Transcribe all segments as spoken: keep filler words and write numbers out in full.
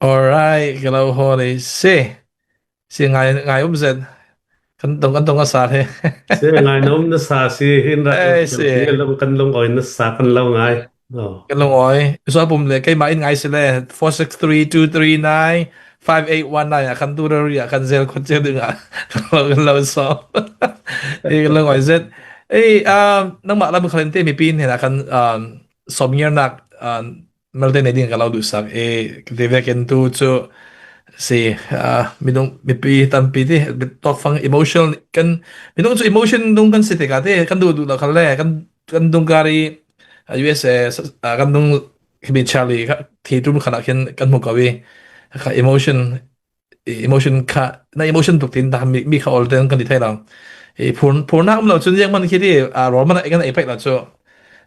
Alright, ka lo haw ni si. Si ngai, ngai um zet. Kan tong, kan tong a sa he. Si ngai na um na sa si, hin ra Ei, si. Kan long, kan long oi na sa, kan lo ngai. Oh. Kan long oi. Usa pum le, kei ma in ngai si le, four six three two three nine five eight one nine, a kan tu ra ri, a kan zel khot che ding a. Kan lo, kan lo so. Ei, kan long oi zet. Ei, um, nang ma lam khalin te mi pin he na kan, um, som ngiar nak, um, malte nei ding ka lo duhsak e, ka ti vekin tu cu si, ah, minung, mipi tampi ti, tawk fang emotional kan, minung cu emotion nung kan si tikah ti, kan duh duh lo khan le, kan, kan dung kari, ah, U S A, ah, kan dung himi Charlie, kha, thi tum khan ah khin kan hmu ko i, kha emotion, emotion kha, na emotion tuk tin ta mi, mi kha ol ten kan ti thei lo. I phur, phurnak um lo cun ziang man khi ti, a, rawl man a kan ei pek lo cu.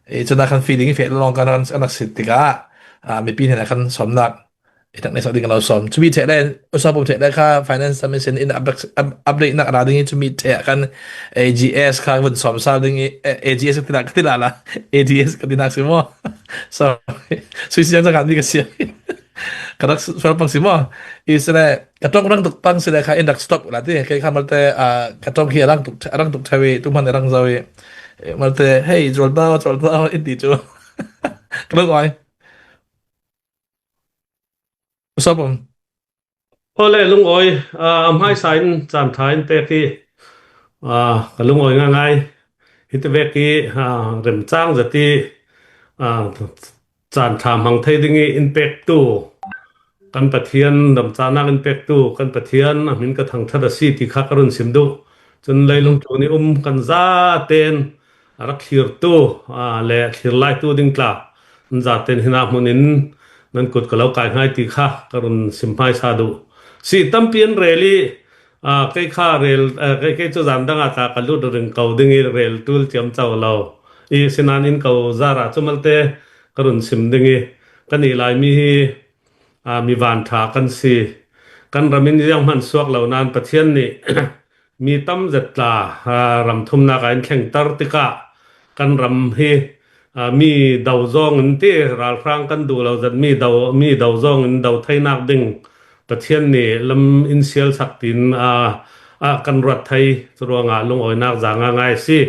I cun a kan feeling i feh lawng kan, kan, kan si tikah, a, mipi hnen a kan sawmnak. I tak nei sak ding kan lo sawm. Cumi ṭheh le, usa pum ṭheh le kha finance submission in update, up-, update nak a ra ding i cumi ṭheh a kan A G S kha vun sawm sal ding i, A G S ka ti la, ka ti la la. A G S ka ti nak si maw? Sorry. Sui siang cang kan mi ka siang. Ka rak sual pang si maw? I si le, ka ṭong rang tuk pang si le kha in rak stop la ti. Kei kha malte, ah, ka ṭong khi a rang tuk, a rang tuk ṭheu i, tu hman a rang zo i. Malte, hei, zual tau, zual tau, in ti cu. Ka lung oi. Usa pum. Aw le, lung oi, ah, a hmaisa in caan ṭha in pek i, ah, ka lung oi ngaingai. Hi ti vek i, ah, remcang zet i, ah, caan ṭha hmang thei ding i in pektu kan Pathian, remcangnak in pektu kan Pathian a hmin ka thangṭhat a si ti kha ka run sim duh. Cun leilung tlun i um kan zaten a rak thlirtu, aa, le thlir laitu ding tla nan zaten hinah hmun in nan kut ka lo kai hngai ti kha ka run sim hmaisa duh. Si tampi an rel i, aa, kei kha rel, aa, kei, kei cu zan dang ah tla ka lut ring ko ding i rel ṭul ciamco lo i, sinain ko zarah cu malte ka run sim ding i, kan i Laimi hi, aa, mi vanṭha kan si. Kan ram in zianghman suak lo nain Pathian nih mi tam zet tla, aa, ram thumnak ah in thlengter tikah kan ram hi, aa, mi do zong in ti, ralhrang kan duh lo zet mi do, mi do zong in do theinak ding Pathian nih lam in sialsak tin, aa, aa, kan ruat thei. Curuangah lungawinak za ngaingai a si.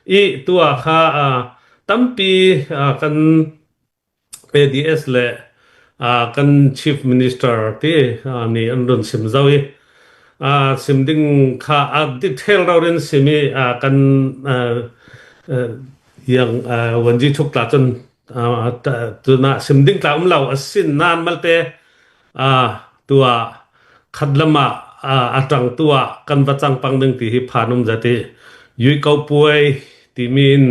I tuah kha, aa, tampi, aa, kan A D S le, aa, kan Chief Minister ti, aa, nih an run sim zo i, aa, sim ding kha a detail rori in sim i, aa, kan, aa, aa, yang, aa, Wanji Thuk tla cun, aa, ta, cun ah sim ding tla um lo a sin nain malte, aa, tuah khat lam ah, aa, a ṭangtu ah kan va cang pang ding ti hi phan um zet i, Yui Ko Puai timi in,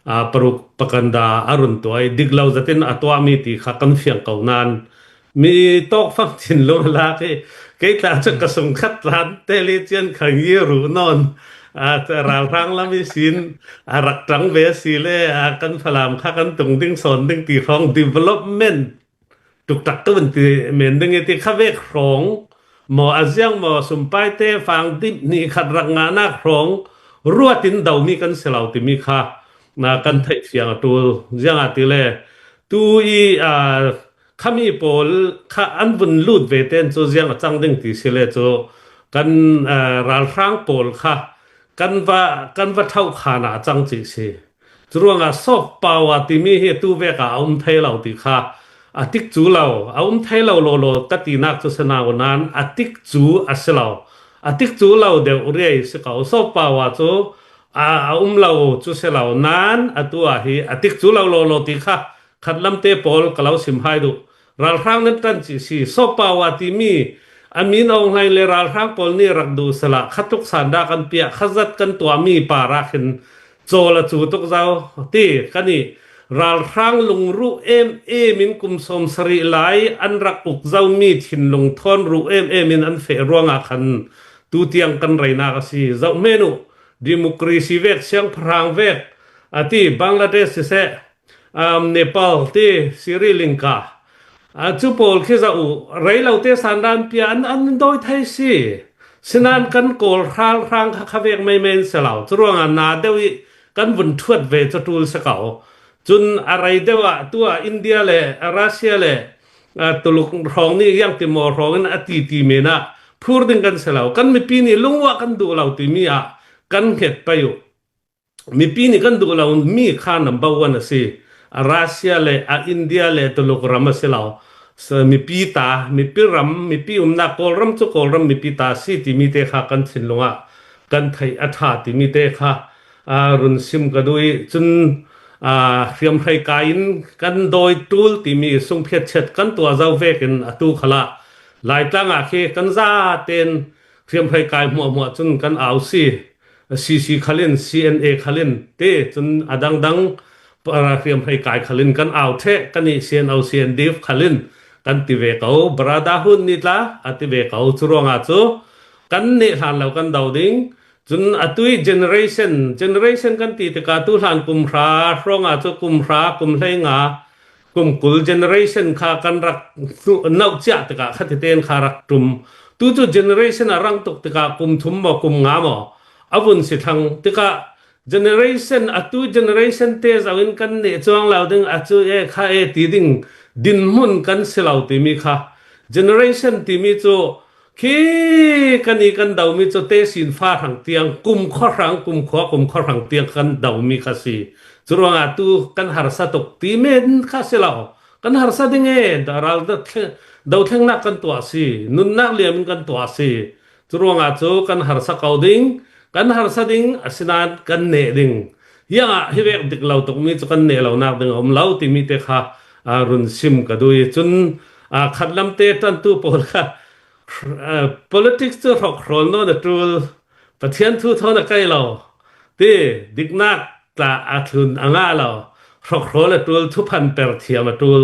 aa, paruk pakanda a run tuah i, dik lo zet in a tuahmi ti kha kan fiang ko nain mi tawk fang thinlung a lak i, kei tla cu ka sungkhat tlan tel i cian kha ngi ru nawn, aa, ralhrang lam i sin a rak ṭang ve a si le, aa, kan Falam kha kan tung ding sawn ding ti hrawng development tuktak ka vun ti men ding i ti kha vek hrawng maw, a ziang maw, sumpaite fang dip hnih khat rak ngahnak hrawng ruat in domi kan si lo timi kha na kan theih fiang a ṭul. Ziangahtile tu i, aa, khami pawl kha an vun lut ve ten cu ziang a cang ding ti si le cu kan, aa, ralhrang pawl kha kan va, kan va ṭhauh khan ah a cang cih si. Curuangah soft power timi hi atu vek ah a um thei lo ti kha a tikcu lo, a um thei lo lawlaw ka tinak cu si nain a tikcu a si lo. A tikcu lo deuh riai si ko. Soft power cu a, a um lo cu si lo nain atu ah hi a tikcu lo lawlaw ti kha khatlamte pawl ka lo sim hai duh. Ralhrang nan ṭan cih si, soft power timi a min awng hlei le ralhrang pawl nih rak duh sala khatuk sanda kan piah, khazat kan tuahmi par ah khin cawl a cu tuk zo ti kan i ralhrang lungruh em em in kum sawm sarih lai an rak uk zomi thinlung thawn ruh em em in an feh ruangah khan tu tiang kan reinak a si. Zoh hmanh uh, democracy vek, siangpahrang vek, a ti, Bangladesh siseh, um, Nepal ti, Sri Lanka, a cu pawl khi zoh uh, rei lote sandan pia an, an dawi thei si. Sinan kan kawl hral hrang kha, kha vek mei mei an si lo. Curuangah na deuh i kan vun ṭhuat ve cu ṭul si ko. Cun a rei deuh ah tuah India le Russia le a, Tuluk hrawng nih ziang ti maw hrawng in a ti ti men ah phur ding kan si lo. Kan mipi nih lungua kan duh lo timi ah kan hnget pei uh. Mipi nih kan duh lo mi kha number one a si. A Russia le a India le Tuluk ram a si lo. Sa mipi ta, mipi ram, mipi umnak Kawlram cu Kawlram mipi ta a si timi te kha kan thinlung ah kan theih a ṭha timi te kha, aa, run sim ka duh i cun, aa, hriamhrei kai in kan dawi ṭul timi sungphiat chiat kan tuah zo vekin atu khalah Laitlang ah khi kan zaten hriamhrei kai hmuahhmuah cun kan au si. C C khal in, C N A khal in ti cun a dangdang, aa, hriamhrei kai khal in kan au ṭheh, kan i C N O, C N D F khal in kan ti ve ko, Brotherhood nih tla a ti ve ko. Cu ruangah cu kan neh hlan lo kan do ding. Cun atu i generation, generation kan ti tikah tu hlan kum hra hrawngah cu kum hra, kum hleinga, kum kul generation kha kan rak hnu-, nauh ciah tikah khatitein kha rak ṭum. Tu cu generation a rang tuk tikah kum thum maw, kum nga maw a vun si thlang tikah generation, atu generation te zoh in kan neh cuang lo ding, a cu e kha e ti ding dinhmun kan si lo timi kha generation timi cu khi kan i kan domi cu tesin fa hrang tiang, kum khua hrang, kum khua, kum khua hrang tiang kan domi kha si. Curuangah tu kan harsa tuk ti men kha si lo. Kan harsa ding e, ral do thleng-, do thlengnak kan tuah si, nunnak liam in kan tuah si. Curuangah cu kan harsa ko ding, kan harsa ding, asinain kan neh ding. Hiangah hi vek dik lo tukmi cu kan neh lonak ding a um lo timi te kha, aa, run sim ka duh i cun, aa, khatlam te ṭantu pawl kha, aa, politics cu hrawkhrawl nawn a ṭul, Pathian thu thawn a kaih lo ti, diknak tla a thlun a ngah lo, hrawkhrawl a ṭul, thuphan per thiam a ṭul.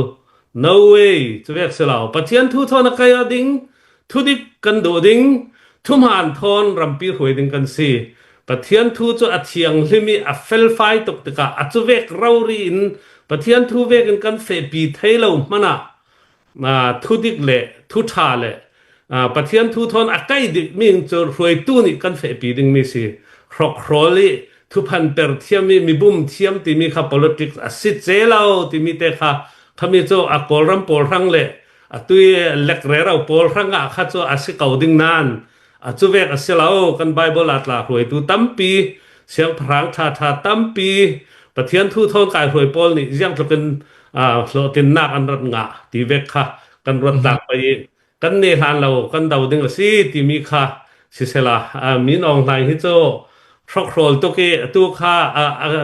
No way, cu vek si lo. Pathian thu thawn a kaih ding, thudik kan duh ding, thuhmaan thawn rampi hruai ding kan si. Pathian thu cu a thianghlim i a felfai tuk tikah a cu vek rori in Pathian thu vekin kan fehpi thei lo hmanah, aa, thudik le thuṭha le, aa, Pathian thu thawn a kaih dikmi cu hruaitu nih kan fehpi dingmi si. Hrawkhrawl i thuphan per thiam i mibum thiam timi kha politics a si ce lo timi te kha, khami cu a Kawlram pawl hrang le atu i lek rero pawl hrang ah kha cu a si ko ding nain, a cu vek a si lo. Kan Baibal aa tla hruaitu tampi, siangpahrang ṭhaṭha tampi, Pathian thu thawn kai hruai pawl nih ziangtlukin, aa, hlawhtlingnak an rat ngah ti vek kha kan ruat tlang pei i kan neh hlan lo kan do ding a si timi kha sisela, aa, Min Aung Hlaing hi cu hrawkhrawl tuk i atu kha, aa, aa,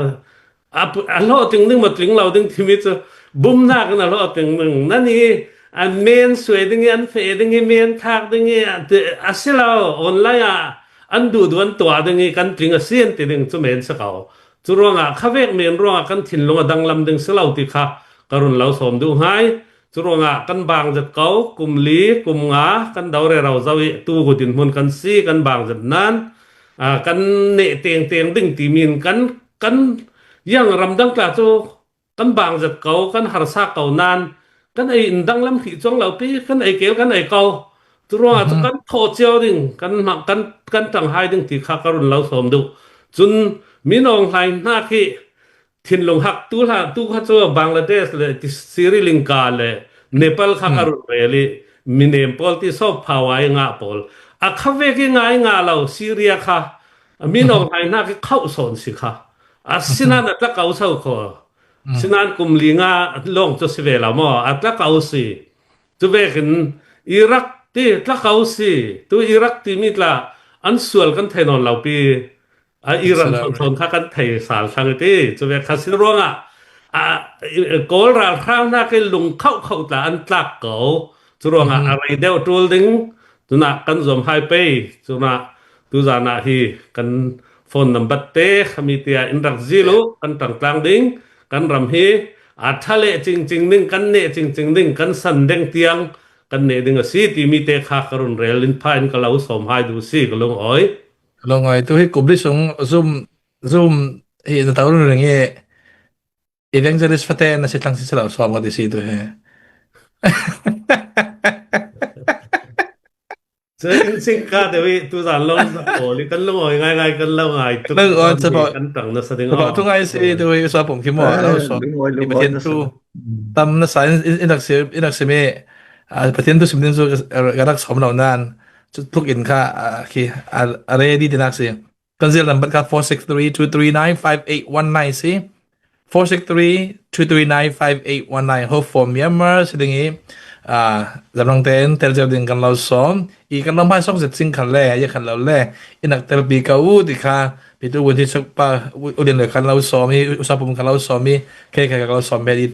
a, a hlawhtling ding maw tling lo ding timi cu bumnak in a hlawhtling ding. Nan i an men suai ding i, an feh ding i, men thlak ding i, a, a si lo, online ah an duhduh an tuah ding i kan tling a si an ti ding cu men si ko. Curuangah khavek men ruangah kan thinlung a danglam ding si lo ti kha ka run lo sawm duh hngai. Curuangah kan bang zet ko, kum li, kum nga kan do rero zo i tu dinhmun kan si, kan bang zet nain, aa, kan neh tengteng ding timi in kan kan ziang ramdang tla cu kan bang zet ko, kan harsa ko nain kan ei in danglam hrih cuang lo pi, kan ei kel, kan ei ko. Curuangah cu kan thawh cio ding, kan hmang, kan, kan ṭanghai ding ti kha ka run lo sawm duh. Cun Min Aung Hlaing hna khi thinlung hak tu hlah tu kha cu Bangladesh le ti Sri Lanka le Nepal kha ka run rel i minem pawl ti soft power i ngah pawl a khavek i ngai ngah lo Syria kha Min Aung Hlaing hna khi khauh sawn si kha. Asinain a tla ko so kho. Sinain kum li nga lawng cu si ve lo maw? A tla ko si. Cu vekin Iraq ti tla ko si. Tu Iraq timi tla an sual kan thei nawn lo pi. A Iran sawn sawn kha kan thei sal thlang i ti. Cu vek kha si ruangah a, Kawl ralhrang hna khi lung khauh khauh tla an tlak ko. Cu ruangah a rei deuh ṭul ding. Cunah kan zuam hai pei. Cunah tuzan ah hi kan phone number te khami tiah in rak zil uh, kan ṭangtlang ding, kan ram hi a ṭha leh cingcing ding, kan neh cingcing ding, kan san deng tiang kan neh ding a si timi te kha ka run rel in pha in ka lo sawm hai duh si ka lungawi. Ka lungawi tu hi kum li sung Zoom, Zoom hi na to run ring i Evangelist fate na si thlang si si lo sawm ka ti si tu hi. Cun singka deuh i tuzan lo na pawl i kan lungawi ngaingai kan lo ngai tuk. Lungawi capo, kan tang nasa ding capo aw. Tu ngai si tu i suapum khi maw, a lo suap. Lungawi, i lungawi Pathian nasa thu. Ding. tam nasa in, in, in rak si, in rak si mi, ah, Pathian thu sim ding cu ka, ka rak sawm lo nan, cu tluk in kha, ah, khi, ah, a ready tinak si. Kan zel nambat kha four six three two three nine five eight one nine si. Four six three two three nine five eight one nine. Hope for Myanmar si ding i, ah, Lamlang ten tel zel ding kan lo sawm. I kan lo mai sawm zet sing khan le, ya khan lo le. I nak tel pi ka u ti kha, pi tu wun ti sak pa, u, u din le kan lo sawm i, u sa pum kan lo sawm i, khe khe kan lo sawm be i